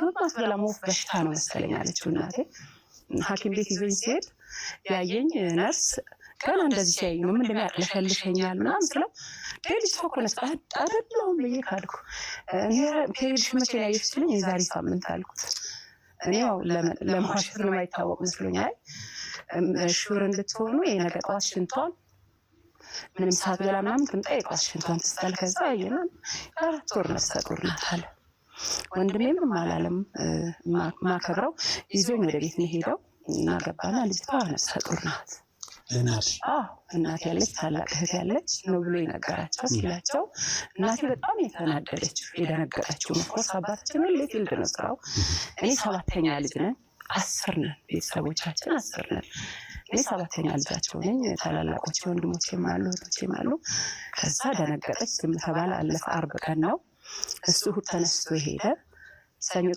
ምግብም አትበላም፣ ወፍ በሽታ ነው መሰለኝ አለችው እናቴ። ሐኪም ቤት ይዞኝ ሲሄድ ያየኝ ነርስ ገና እንደዚህ ሲያየኝ ነው፣ ምንድን ነው ያቅለሸልሸኛል ምናምን ስለው ልጅቷ እኮ ነች፣ አይደለሁም ብዬ ካልኩ፣ period ሽ መቼ ነው ያየሽ ሲለኝ የዛሬ ሳምንት አልኩት። እኔ ያው ለመዋሸት ነው፣ የማይታወቅ መስሎኛል። Sure እንድትሆኑ የነገ ጠዋት ሽንቷን ምንም ሳትበላ ምናምን ትምጣ፣ የጠዋት ሽንቷን ትስጣል። ከዛ አየና የ4 ወር ነፍሰ ጡር ናት አለ። ወንድሜም አላለም፣ ማከብረው ይዞኝ ወደ ቤት ነው የሄደው እና ገባና ልጅቷ ነፍሰ ጡር ናት። ለእናትሽ? አዎ፣ እናቴ ያለች ታላቅ እህት ያለች ነው ብሎ የነገራቸው ሲላቸው እናቴ በጣም የተናደደችው የደነገጠችው። Of course አባታችን ሁሌ field ነው ስራው። እኔ ሰባተኛ ልጅ ነን፣ 10 ነን፣ ቤተሰቦቻችን 10 ነን። እኔ ሰባተኛ ልጃቸው ነኝ። ታላላቆቼ ወንድሞቼም አሉ፣ እህቶቼም አሉ። ከዛ ደነገጠች፣ ዝም ተባለ፣ አለፈ። አርብ ቀን ነው እሱ፣ እሑድ ተነስቶ ሄደ። ሰኞ